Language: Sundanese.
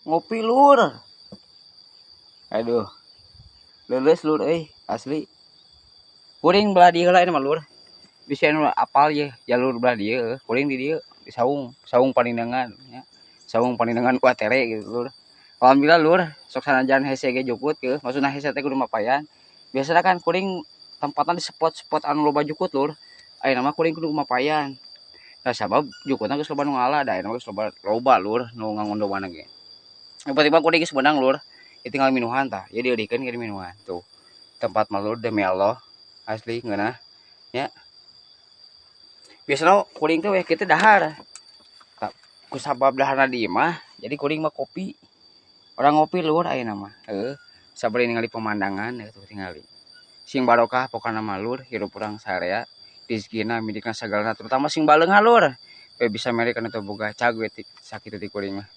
Ngopi, lur. Aduh. Leuleus, lur euy, asli. Kuring belah dieu heula ini mah, lur. Bisa anu apal ye jalur belah dieu, kuring di dieu di saung, saung Panindangan nya. Saung Panindangan Kuatere gitu, lur. Alhamdulillah, lur, sok sanajan hese ge jukut ke, maksudna hese teh kudu mapayan. Biasana kan kuring tempatna di spot-spot anu loba jukut, lur. Ayeuna mah kuring kudu mapayan. Nah, sabab jukutna geus loba nu ngala, da ayeuna mah geus loba loba, lur, nu ngangondoman ge. Yang penting mah kuring geus meunang, lur. Ieu tinggal minuhan tah, ieu dieulikeun ke minuhan. Tuh. Tempat mah, lur, demi Allah asli ngeunah nya. Biasana kuring teh we kitu dahar. Ku sabab daharna di imah, jadi kuring mah kopi. Orang ngopi, lur, ayeuna mah. Heuh, sabari ningali pemandangan tuh tingali. Sing barokah pokona mah, lur, hirup urang sarea, rezekina milikna sagalana, terutama sing baleunghar, lur. We bisa mere kana teu boga cag we sakitu ti kuring mah.